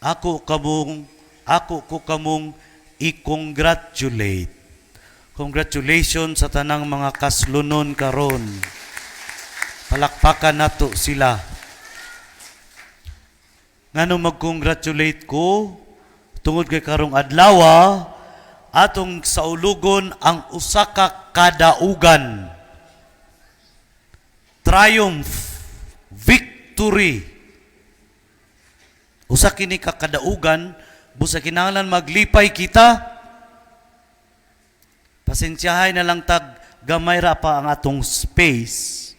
Ako ko kamong i-congratulate. Congratulations sa tanang mga kaslunon karon. Palakpakan nato sila. Ngano mag-congratulate ko? Tungod kay karong adlaw atong saulugon ang usa ka kadaugan. Triumph, victory. Usa kini ka kadaugan, busa kinahanglan maglipay kita. Pasensyahay na lang tag gamay ra pa ang atong space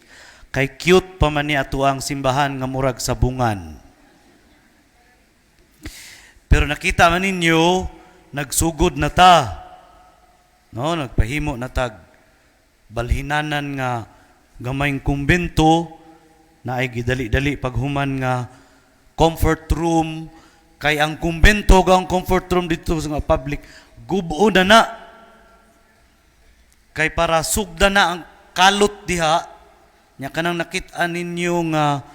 kay cute pa man ni ato ang simbahan nga murag sabungan. Pero nakita man ninyo, nagsugod na ta. No, nagpahimo na tag balhinanan nga gamayng kumbento na ay gidali-dali paghuman nga comfort room, kay ang kumbento ug ang comfort room dito sa nga public gubo na na kay para sugda na ang kalot diha nya. Kanang nakit-an ninyo nga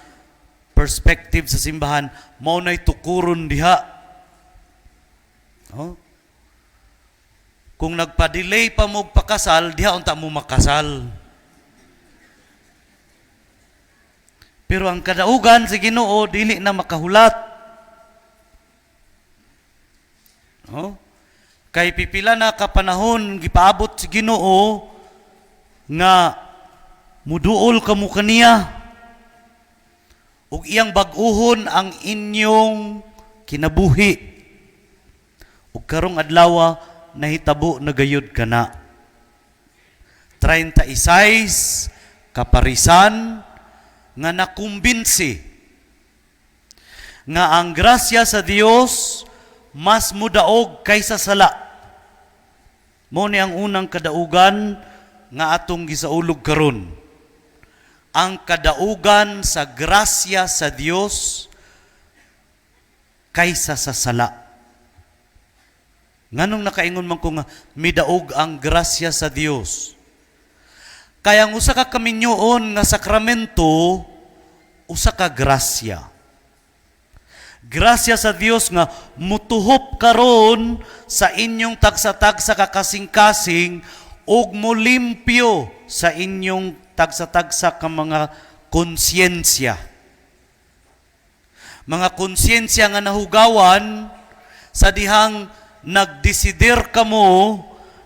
perspective sa simbahan, mao nay tukuron diha, no? Kung nagpa-delay pa mo og pakasal diha, unta mo makasal. Pero ang kadaugan sa Ginoo dili na makahulat. No? Kay pipila na ka panahon gipaabot sa Ginoo nga muduol kamo kaniya ug iyang bag-uhon ang inyong kinabuhi. Ug karong adlaw nahitabo na gayud kana. 36 kaparisan nga nakumbinsi nga ang grasya sa Dios mas mudaog kaysa sala. Mao ni ang unang kadaugan nga atong gisaulog karon. Ang kadaugan sa grasya sa Dios kaysa sa sala. Nganong nakaingon man ko nga midaog ang grasya sa Dios? Kaya ang usa ka kaminyoon nga sakramento, usa ka grasya. Grasya sa Dios nga mutuhop karon sa inyong tagsa-tagsa ka kasing-kasing ug mulimpyo sa inyong tagsa-tagsa ka mga konsyensya. Mga konsyensya nga nahugawan sa dihang nagdesider kamo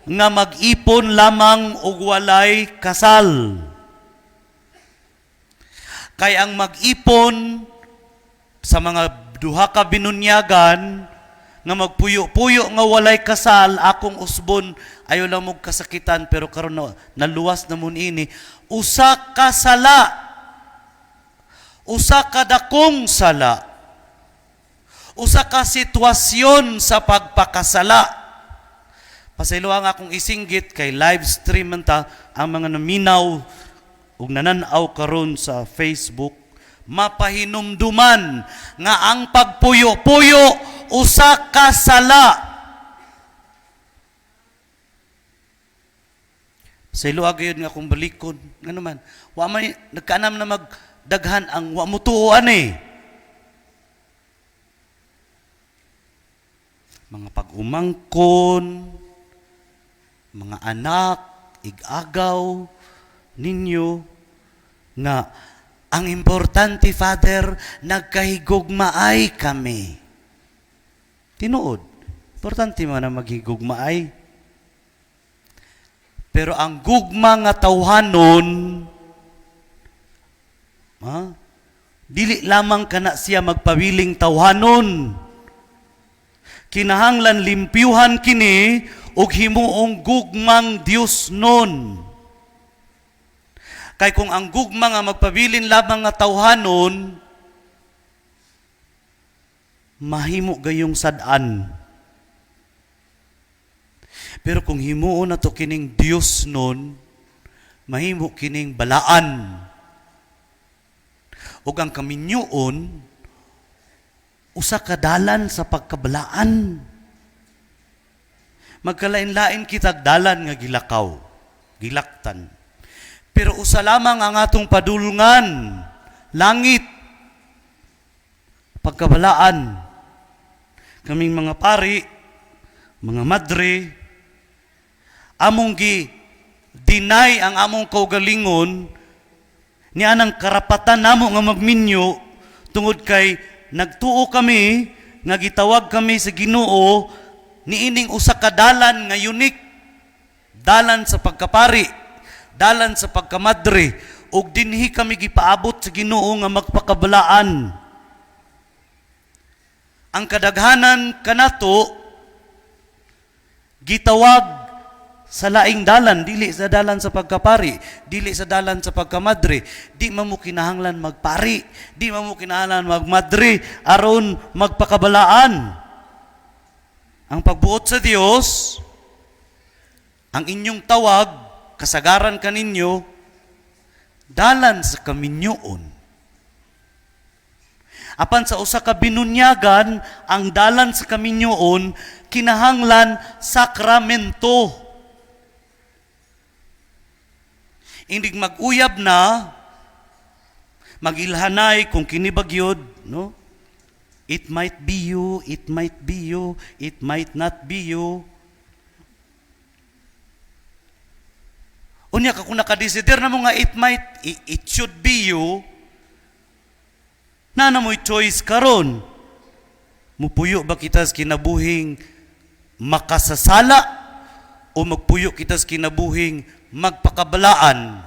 nga mag-ipon lamang og walay kasal. Kay ang mag-ipon sa mga duha ka binunyagan nga magpuyo-puyo nga walay kasal, akong usbon, ayo lang mo kasakitan, pero karon na, naluwas na mun ini, usa ka sala, usa ka dakong sala, usa ka sitwasyon sa pagpakasala. Pasaylo ang akong isinggit kay live stream man ta. Ang mga naminaw ug nananaw karon sa Facebook, mapahinumduman nga ang pagpuyo-puyo usa ka sala. Pasaylo gyud nga akong balikon, ngano man wa man nagkaanam na magdaghan ang wa mo tuoan eh. Mga pag-umangkon, mga anak, igagaw ninyo nga ang importante, Father, nagkahigugmaay kami. Tinuod, importante man na maghigugmaay. Pero ang gugma nga tawhanon, ha? Dili lamang kana siya magpabiling tawhanon. Kinahanglan limpyuhan kini ug himuong gugmang Dios nun. Kay kung ang gugma nga magpabilin lamang nga tawhanon, mahimo gayong sad-an. Pero kung himuon na to kining Dios nun, mahimo kining balaan. Ug ang kaminyoon, usa ka dalan sa pagkabalaan. Magkalain-lain kitag dalan nga gilakaw, gilaktan. Pero usa lamang ang atong padulngan, langit, pagkabalaan. Kaming mga pari, mga madre, among gi deny ang among kaugalingon ni anang karapatan namo nga magminyo tungod kay nagtuo kami nga gitawag kami sa Ginoo niining usa ka dalan nga unique, dalan sa pagkapari, dalan sa pagkamadre, ug dinhi kami gipaabot sa Ginoo nga magpakabalaan. Ang kadaghanan kanato gitawag sa laing dalan, dili sa dalan sa pagkapari, dili sa dalan sa pagkamadre. Di man mo kinahanglan magpari, di man mo kinahanglan magmadre aron magpakabalaan. Ang pagbuot sa Dios, ang inyong tawag, kasagaran kaninyo, dalan sa kaminyoon. Apan sa usa ka binunyagan, ang dalan sa kaminyoon kinahanglan sakramento. Indig mag-uyab na, magilhanay kung kini ba gyud, no? It might be you, it might be you, it might not be you. Unya ka kung nakadesider na mo nga it might, it should be you, na na mo'y choice karon. Mupuyo ba kita sa kinabuhing makasasala o magpuyo kita sa kinabuhing magpakabalaan?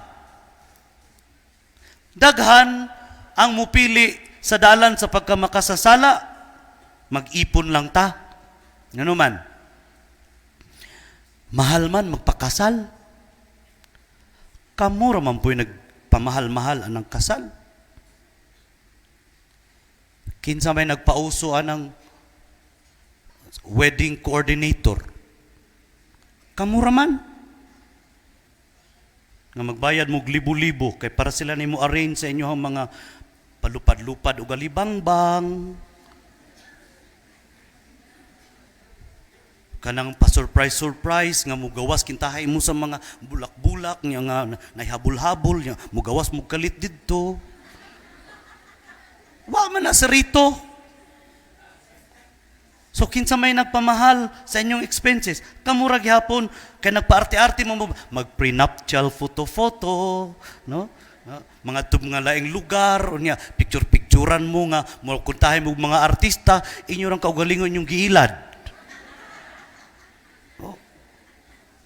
Daghan ang mupili sa dalan sa pagkamakasasala, mag-ipon lang ta. Ngano man? Mahal man magpakasal. Kamo ra man po'y nagpamahal-mahal anang kasal. Kinsa may nagpauso anang wedding coordinator? Kamo ra man. Nga magbayad mo libo-libo kay para sila nimo arrange sa inyohang mga palupad-lupad og alibangbang, kanang pa-surprise-surprise nga mugawas kintahay mo sa mga bulak-bulak nga nga nahihabol-habol nga mugawas mo kalit didto. Wa man na sa rito. So kinsa may nagpamahal sa inyong expenses? Kamura gihapon kay nagpaarte-arte mo mag-prenuptial photo-photo, no? Mga tub nga laing lugar, unya picture-picturean mo nga mo kuntahay mo mga artista, inyo rang kaugalingon yung giilad. Oh.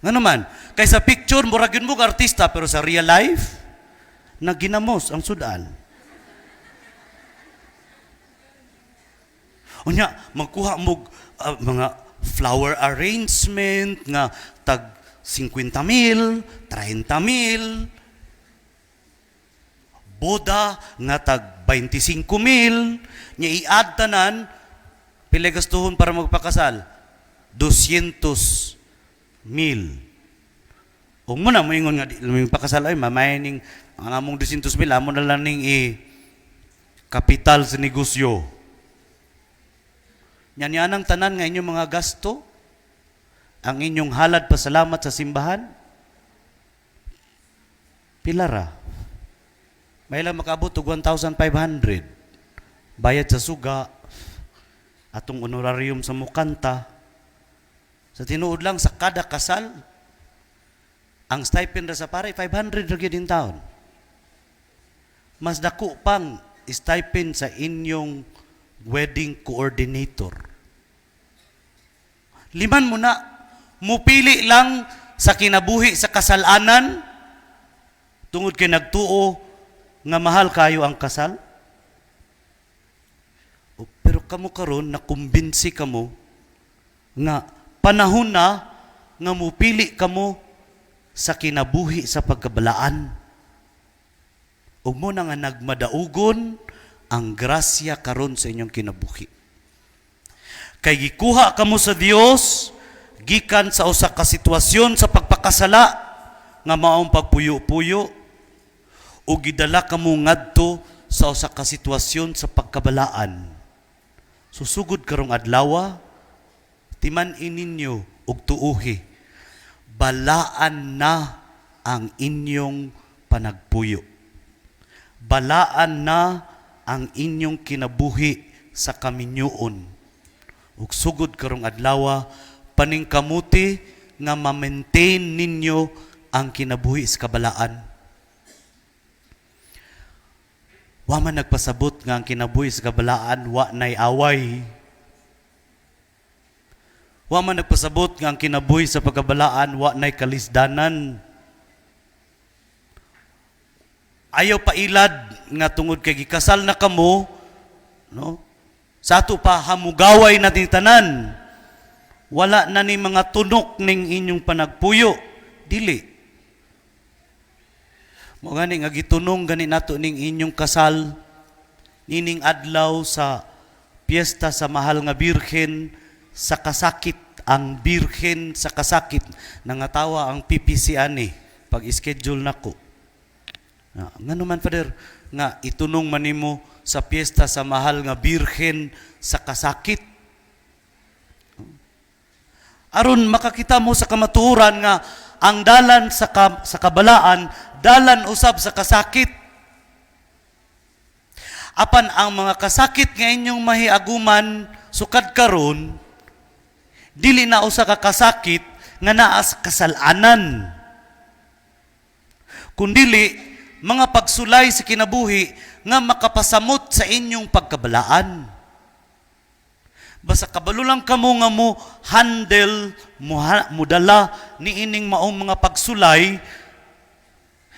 Ngano man, kay sa picture murag yun mo artista, pero sa real life naginamos ang sudan. Unya magkuha mo mga flower arrangement nga tag 50 mil, 30 mil, boda nga tag 25 mil, nya i-add tanan, pila gastuhon para magpakasal? 200 mil. Ug mo na moingon nga di mo pakasal ay mamay ning ang among 200 mil amo na lang ning i kapital sa negosyo. Nya niya nang tanan nga inyong mga gasto, ang inyong halad pasalamat sa simbahan, pila ra? May lang makaabot og 1,500. Bayad sa suga, atong honorarium sa mukanta. Sa tinuod lang, sa kada kasal, ang stipend ra sa pare, 500 ra gyud in taon. Mas dako pang stipend sa inyong wedding coordinator. Liman mo na, mupili lang sa kinabuhi sa kasalanan, tungod kay nagtuo nga mahal kayo ang kasal. O, pero kamo karon nakumbinsi kamo nga panahon na nga mupili kamo sa kinabuhi sa pagkabalaan. Ug mo na nga nagmadaugon ang grasya karon sa inyong kinabuhi. Kay gikuha kamo sa Dios gikan sa usa ka sitwasyon sa pagpakasala nga maong pagpuyo-puyo, ug gidala kamo ngadto sa usa ka sitwasyon sa pagkabalaan. Susugod karong adlawa, timan-i ninyo ug tuuhi, balaan na ang inyong panagpuyo. Balaan na ang inyong kinabuhi sa kaminyoon. Ug sugod karong adlaw, paningkamuti nga ma-maintain ninyo ang kinabuhi sa kabalaan. Wa man nagpasabot nga ang kinabuhi sa kabalaan wa nay away. Wa man nagpasabot nga ang kinabuhi sa pagkabalaan wa nay kalisdanan. Ayaw pailad nga tungod kay gikasal na kamo, no? Sa ato pa hamugaway na tanan. Wala na ni mga tunok ning inyong panagpuyo. Dili. Mao gani nga gitunong gani nato ning inyong kasal nining adlaw sa piyesta sa Mahal nga Birhen sa Kasakit, ang Birhen sa Kasakit. Nangatawa ang PPC ani pag schedule nako. Ngano man, Father, nga itunong man nimo sa piyesta sa Mahal nga Birhen sa Kasakit? Aron makakita mo sa kamatuoran nga ang dalan sa kabalaan, dalan usab sa kasakit. Apan ang mga kasakit nga inyong mahiaguman sukad karon, dili na usa ka kasakit nga naa sa kasalanan, kundili mga pagsulay sa kinabuhi nga makapasamot sa inyong pagkabalaan. Basta kabalo lang kamo nga mo handle, mo dala ni ining maong mga pagsulay,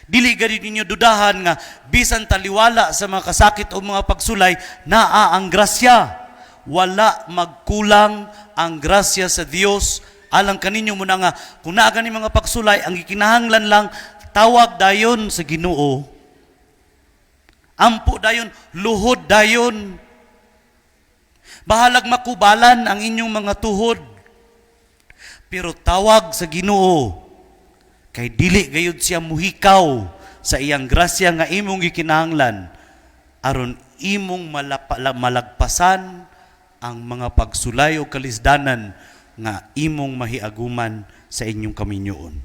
dili gani ninyo dudahan nga bisan taliwala sa mga kasakit o mga pagsulay, naa ang grasya. Wala magkulang ang grasya sa Dios alang kaninyo muna nga kung naa gani mga pagsulay, ang gikinahanglan lang, tawag dayon sa Ginoo. Ampo dayon, luhod dayon. Bahalag makubalan ang inyong mga tuhod. Pero tawag sa Ginoo, kay dili gayud siya muhikaw sa iyang grasya nga imong gikinahanglan aron imong malagpasan ang mga pagsulay o kalisdanan nga imong mahiaguman sa inyong kaminyoon.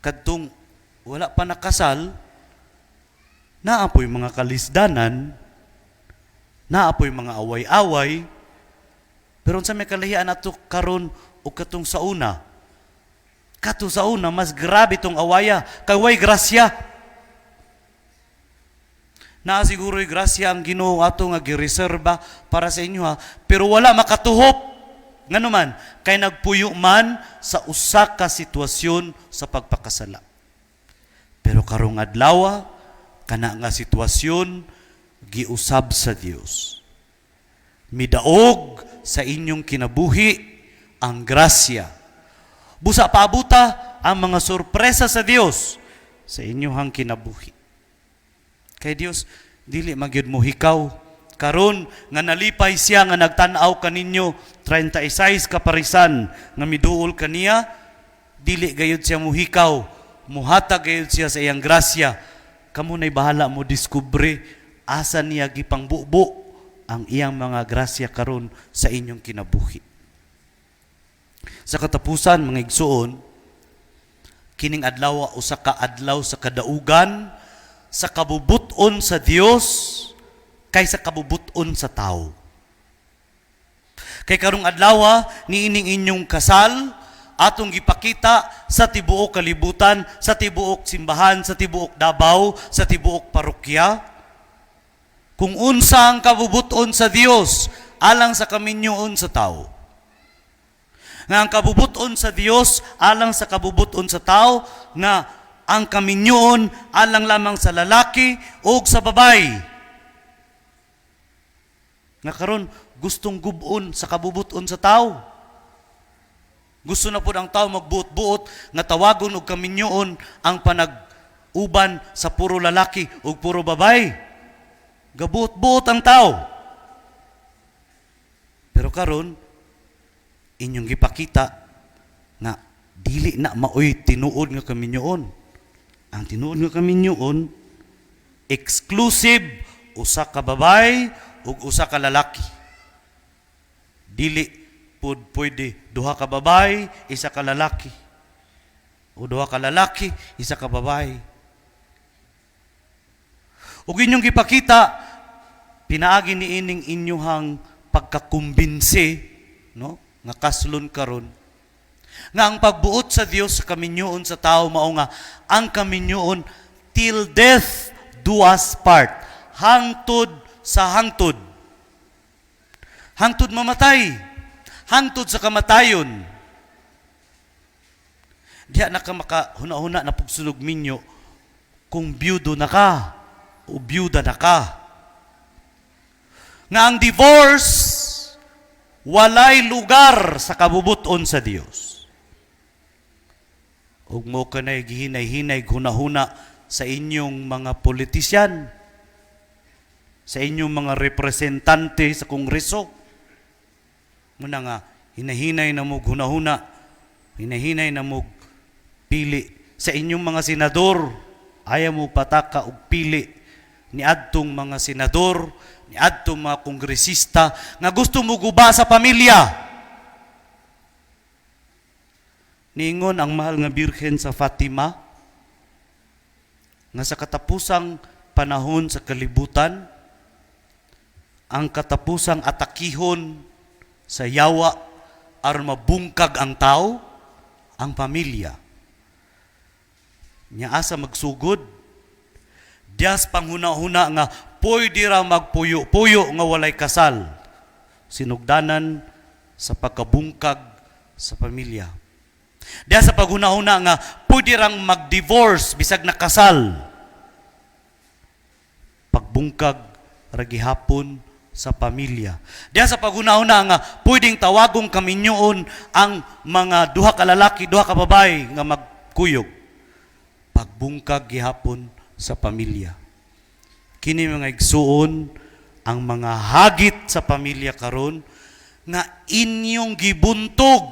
Kadtong wala pa nakasal, naa po'y mga kalisdanan, naa po'y mga away-away, pero unsa may kalahian ato karon o katong sa una? Kato sa una, mas grabe tong awaya, kay way grasya. Naa siguro'y grasya ang Ginoo ato nga gireserba para sa inyo ha, pero wala makatuhop. Ngano man, kay nagpuyo man sa usa ka sitwasyon sa pagpakasala. Pero karong adlaw, kana nga sitwasyon giusab sa Dios. Midaog sa inyong kinabuhi ang grasya. Busa paabuta ang mga sorpresa sa Dios sa inyong kinabuhi. Kay Dios dili magyud mo hikaw. Karon nga nalipay siya nga nagtan-aw kaninyo 36 ka parisan nga miduol kaniya, dili gayud siya muhikaw, muhatag gayud siya sa iyang grasya. Kamo na'y bahala mo diskubre asa niya gipangbubo ang iyang mga grasya karon sa inyong kinabuhi. Sa katapusan, mga igsuon, kining adlaw usa ka adlaw sa kadaugan sa kabubuton sa Dios kaysa kabubuton sa tao. Kay karong adlaw niining inyong kasal, atong gipakita sa tibuok kalibutan, sa tibuok simbahan, sa tibuok Davao, sa tibuok parokya, kung unsa ang kabubuton sa Dios alang sa kaminyoon sa tao. Nga ang kabubuton sa Dios alang sa kabubuton sa tao nga ang kaminyoon alang lamang sa lalaki o sa babae. Nga karon gustong gub-on sa kabubuton sa tao. Gusto na pud ang tao magbuot-buot nga tawagon og kaminyoon ang panag-uban sa puro lalaki ug puro babae. Gabuot-buot ang tao. Pero karon inyong gipakita nga dili na maoy tinuod nga kaminyoon. Ang tinuod nga kaminyoon, exclusive usa ka babae ug usa ka lalaki. Dili pud pwede duha ka babae, isa ka lalaki. O duha ka lalaki, isa ka babae. Ug inyong gipakita pinaagi niining inyuhang pagkakumbinse, no, nga kaslon karon nga ang pagbuot sa Dios sa kaminyoon sa tao mao nga ang kaminyoon till death do us part, hangtod sa hangtod, hangtod mamatay, hangtod sa kamatayon. Diha na ka makahuna-huna na pugsulog minyo kung byudo na ka o byuda na ka, nga ang divorce walay lugar sa kabubuton sa Dios. Ug mo kanay gihinay-hinay hunahuna sa inyong mga politisyan, sa inyong mga representante sa Kongreso. Muna nga hinahinay na mo hunahuna, hinahinay na mo pili sa inyong mga senador. Ayaw mo pataka og pili ni adtong mga senador, ni adtong mga kongresista nga gusto mo guba sa pamilya. Niingon ang mahal nga Birhen sa Fatima nga sa katapusang panahon sa kalibutan, ang katapusang atakihon sa yawa aron mabungkag ang tao, ang pamilya. Nya asa magsugod? Dias panghuna-huna nga pwede ra magpuyo-puyo nga walay kasal. Sinugdanan sa pagkabungkag sa pamilya. Diya sa paghuna-huna nga pwede rang mag-divorce bisag nakasal. Pagbungkag ra gihapon sa pamilya. Diya sa paghuna-huna nga pwedeng tawagong kaminyoon ang mga duha ka lalaki, duha ka babae nga magkuyog. Pagbungkag gihapon sa pamilya. Kini, mga igsuon, ang mga hagit sa pamilya karon nga inyong gibuntog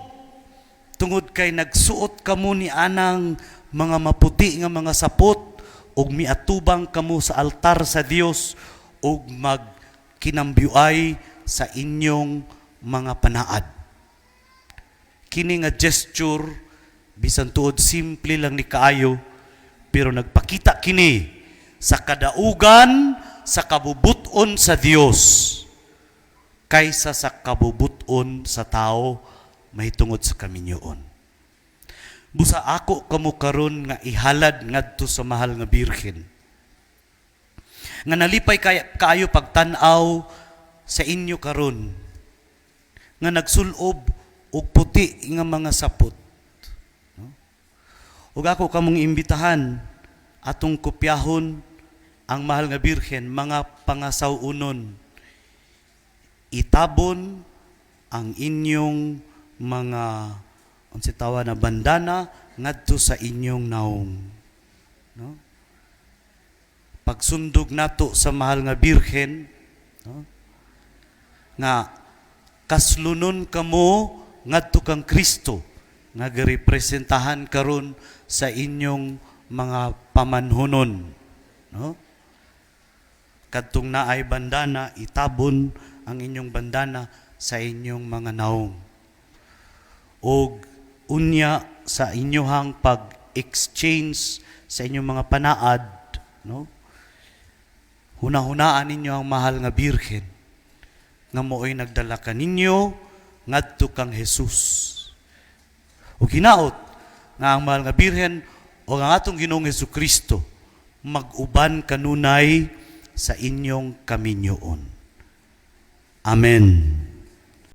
tungod kay nagsuot kamo ni anang mga maputi nga mga sapot ug miatubang kamo sa altar sa Dios ug magkinambyuay sa inyong mga panaad. Kini nga gesture, bisan tuod simple lang ni kaayo, pero nagpakita kini sa kadaugan sa kabubuton sa Dios kaysa sa kabubuton sa tao mahitungod sa kaminyoon. Busa ako kamo karon nga ihalad ngadto sa mahal nga Birhen. Nga nalipay kaayo pagtan-aw sa inyo karon nga nagsulob og puti nga mga sapot. No? Ug ako kamong imbitahan, atong kopyahon ang mahal nga Birhen, mga pangasaw-unon. Itabon ang inyong mga, unsa tawa na, bandana ngadto sa inyong naong. No? Pagsundog nato sa mahal nga Birhen, no, nga kaslunon kamo ngadto kang Kristo nga girepresentahan karon sa inyong mga pamanhunon, no? Kadtong naay bandana, itabon ang inyong bandana sa inyong mga naong. Og unya sa inyohang pag-exchange sa inyong mga panaad, no, hunahunaan ninyo ang mahal nga Birhen nga mooy nagdala kaninyo ngadto kang Jesus. Ug hinaot nga ang mahal nga Birhen o ang atong Ginoong Kristo mag-uban kanunay sa inyong kaminyoon. Amen.